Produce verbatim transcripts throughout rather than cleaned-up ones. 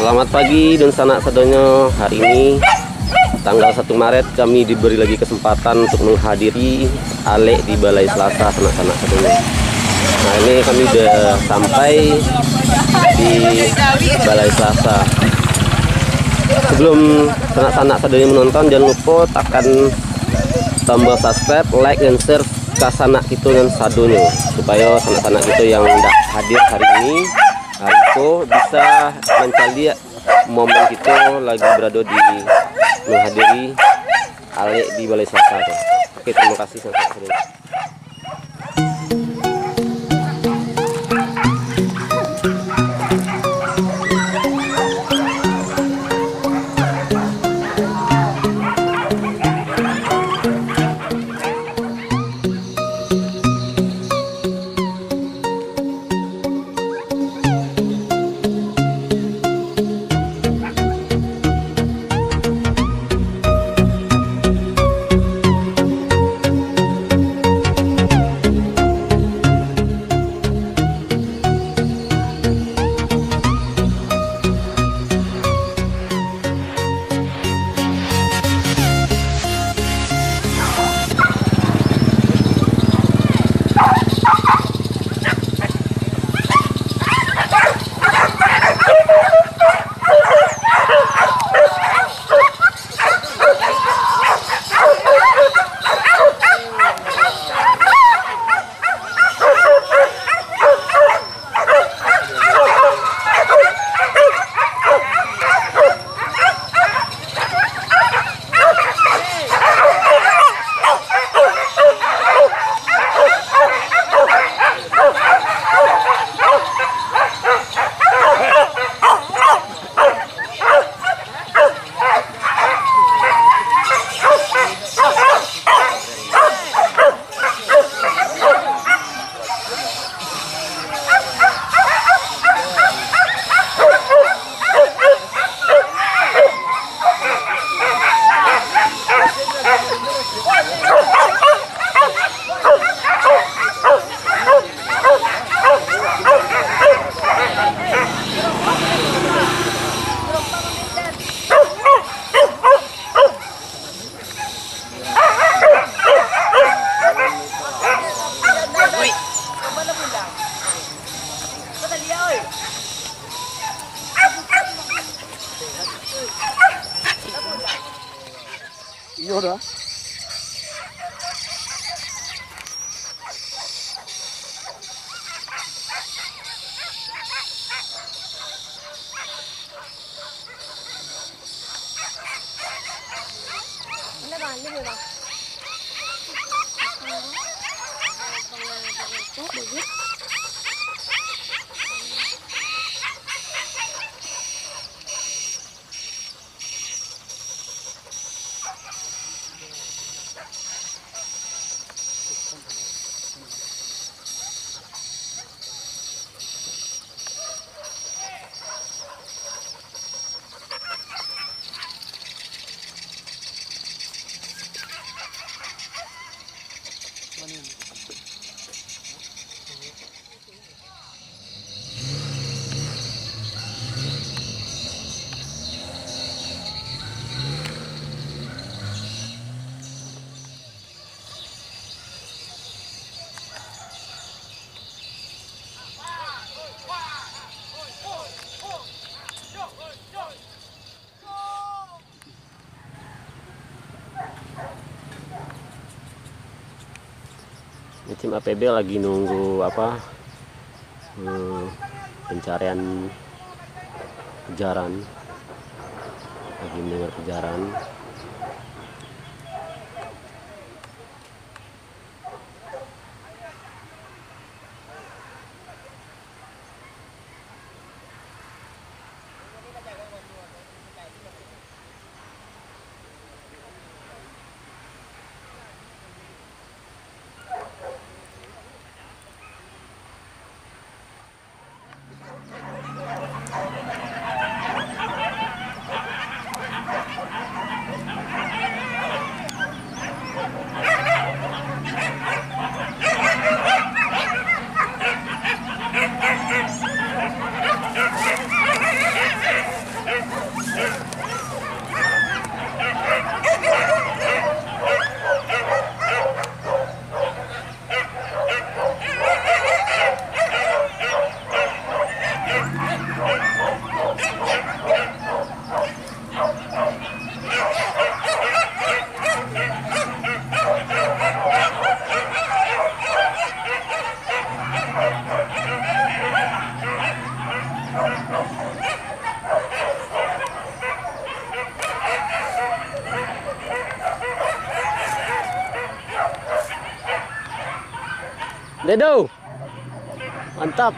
Selamat pagi, dunsanak sadonyo. Hari ini, tanggal satu Maret, kami diberi lagi kesempatan untuk menghadiri alek di Balai Selasa, sanak-sanak sadonyo. Nah, ini kami udah sampai di Balai Selasa. Sebelum sanak-sanak sadonyo menonton, jangan lupa tekan tombol subscribe, like, dan share ka sanak kito nan sadonyo, supayo sanak-sanak kito yang ndak hadir hari ini, hari ko, bisa mancaliak momen kito lagi berado di menghadiri alek di Balai Selasa tu. Oke, terima kasih sanak-sanak sadonyo. Iyo dah. Ini tim A P B lagi nunggu apa, eh, pencarian pejaran, lagi mendengar pejaran. Dedo. Mantap.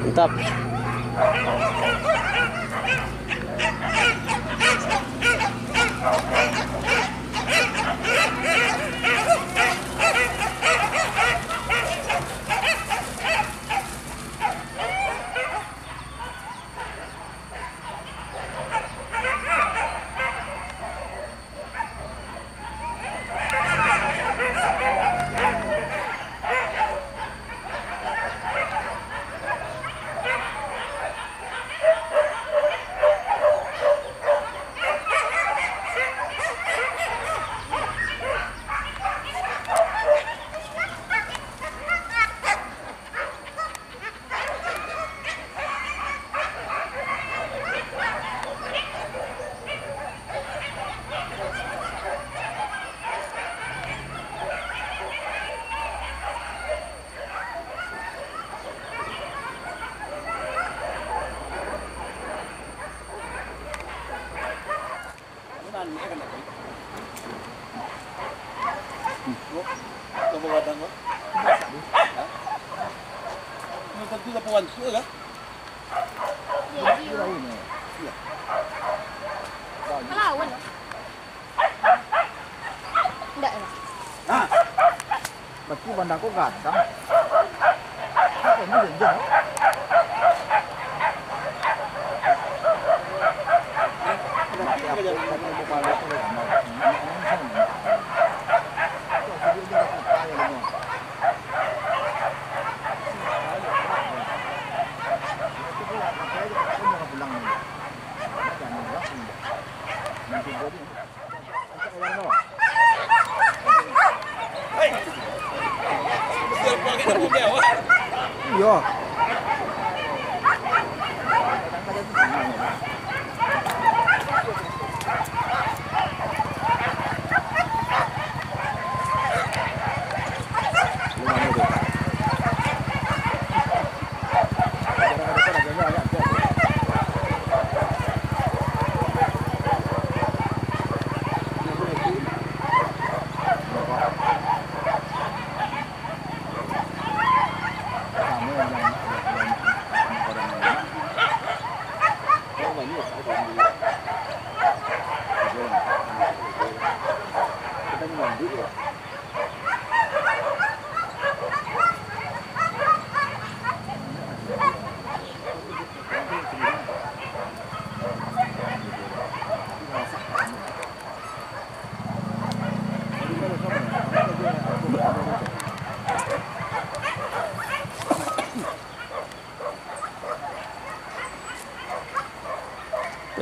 Mantap. Lapo gadang ko? Hah? Belum tentu lapo bantuak lah. Iya. Kalawan. Ndak, ya. Hah? Berarti banda ko gadang. Ini janjian, no? Iyo.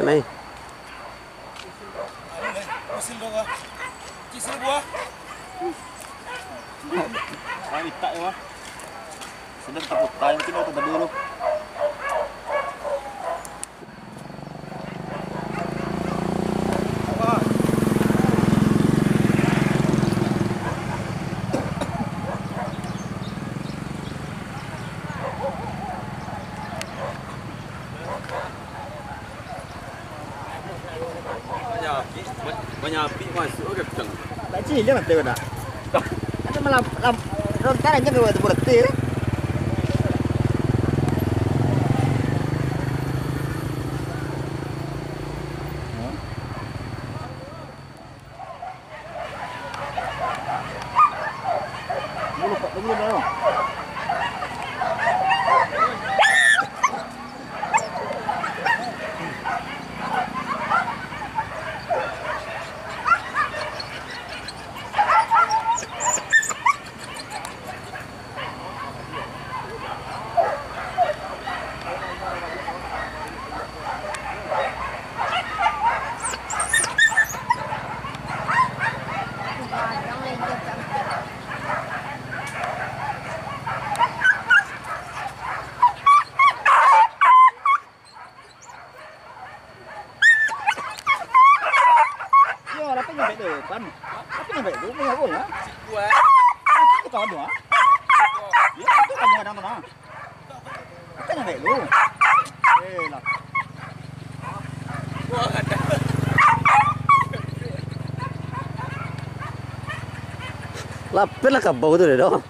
Kanai. Usil dua. Usil dua. Wah, mitak yo, wah. Sudah taputai, mungkin udah tadi tu. Banyak api, ba-, banyak api masuk ke dalam. Tak cilik mata kau dah. Ada malam, lam-, lontaran je kau tu berhenti. Kadang-kadang tu nah. Bukan yang baik lu. Eh, lah. Lapeh lah kabau tu deh, doh.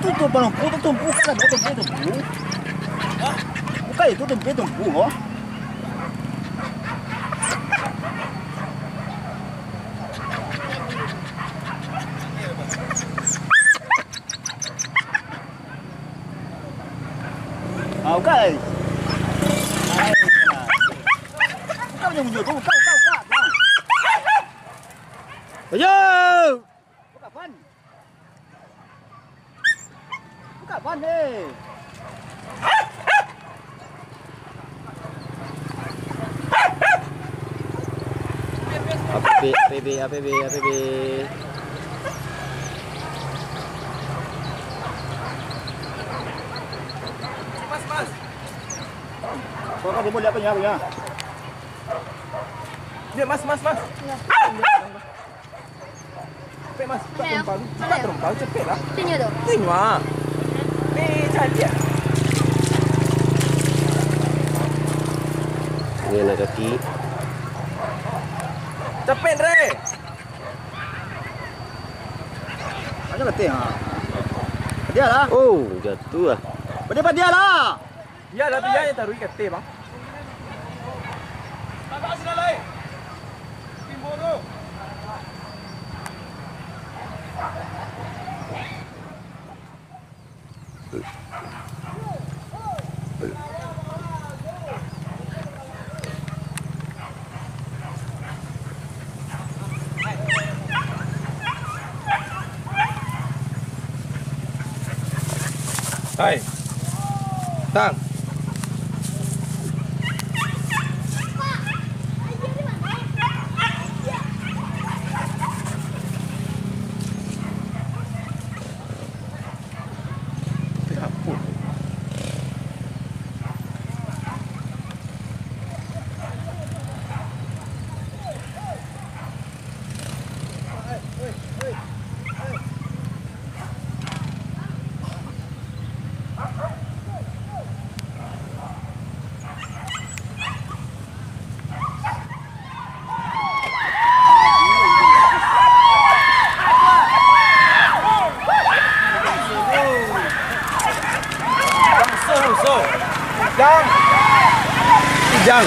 Itu tu, Bang, tu, tu, tu, bukan lah, tu, tu, tu, tu. Bukan itu, tu, tu, tu, oh. Ah, bukan. Bukan yang mundur tu, bukan, bukan, bukan. Ayo! Bukan ban. Bukan ban, eh. A P B, A P B, A P B, A P B. Mas, mas. Kau kan dia boleh apa ya, apa ya? Dia, mas, mas, mas. Cepet, mas. Cepat terumpang. Cepat terumpang, cepet lah. Tunjuk tu. Tunjuk, ah. Eh, cantik. Ni anak kaki. Cepet, Re. Ada letih, ha. Dia lah. Oh, jatuh lah. Pada, pada lah. Iyalah, tu yang taruh ikat teh, bang. Hai. Tang. Kijang. Kijang.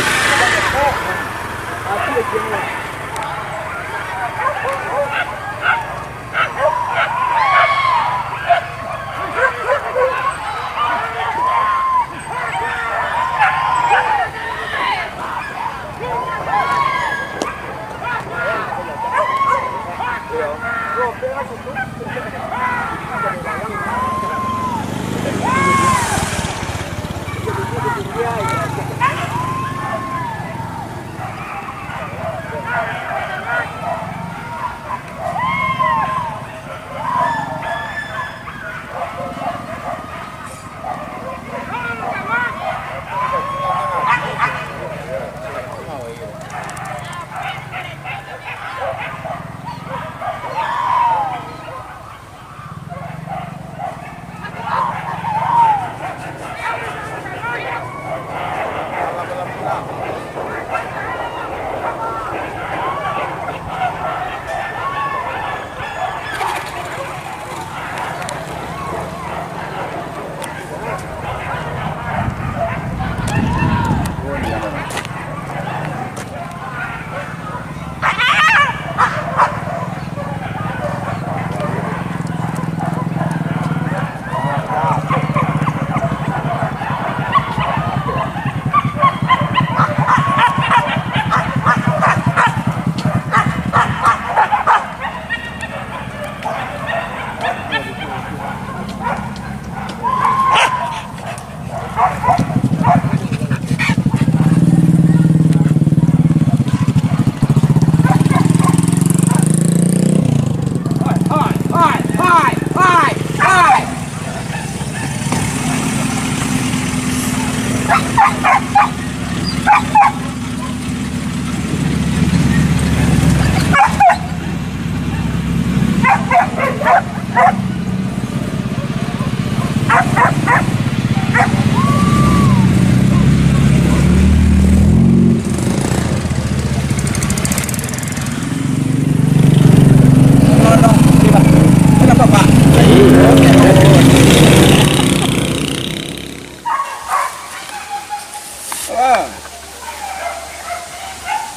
Abang.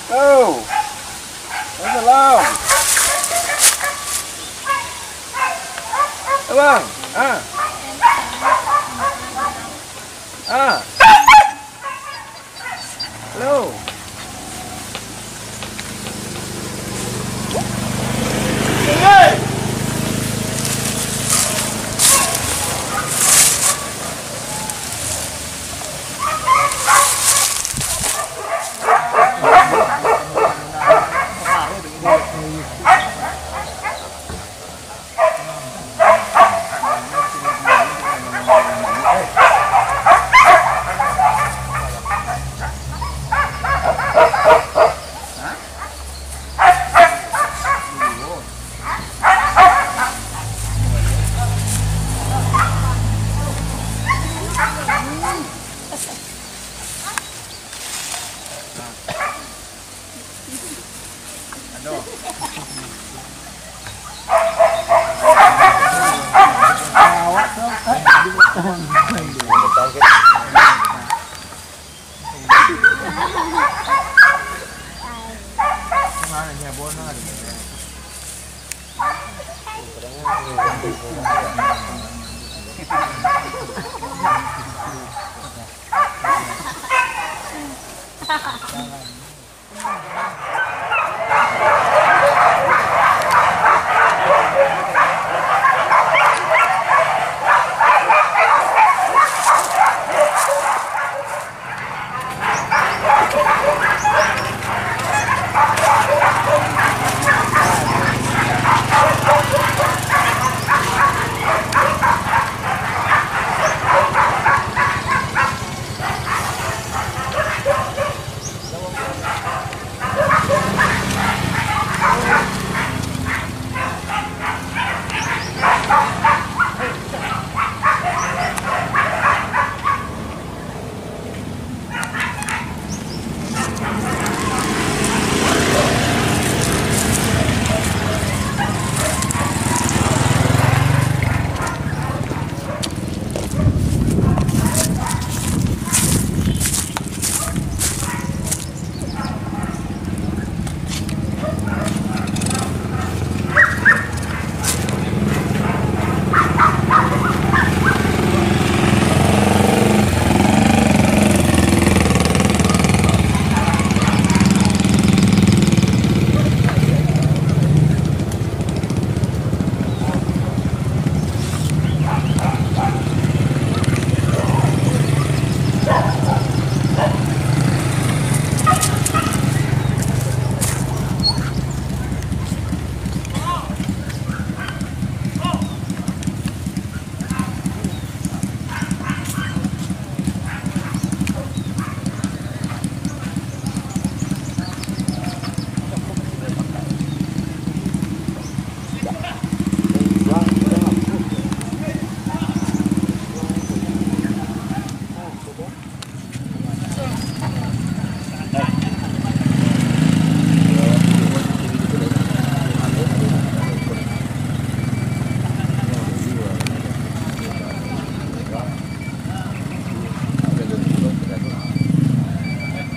Oh. Salam. Abang. Ah. Ah. Halo.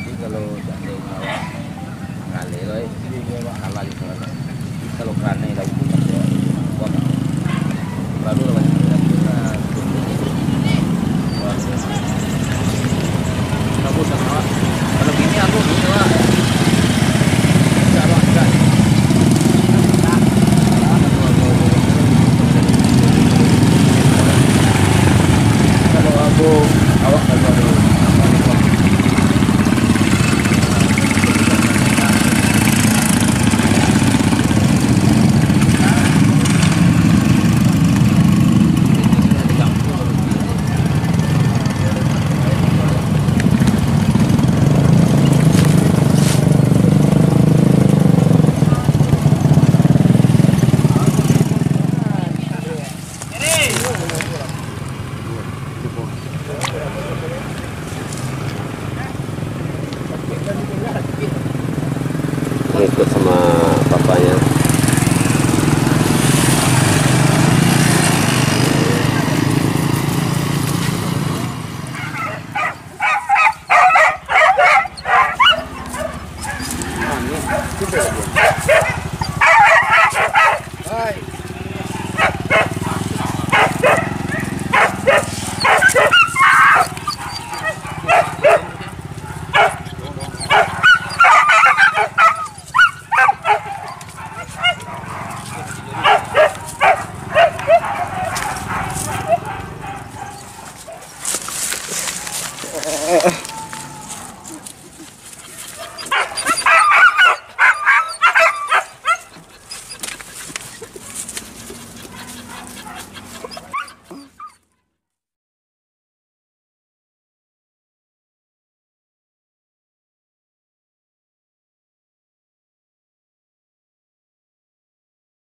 Jadi kalau seandainya awak ngalih lo, eh, alah gitu kan. Kalau kerana yang lagu tu, tak ada. Buat apa? Lalu lah banyak orang tu lah. Bagus lah, Mak. Kalau gini aku gini lah. Tidak, Mak, tidak. Kalau aku, awak kalau ada apa-apa. Sama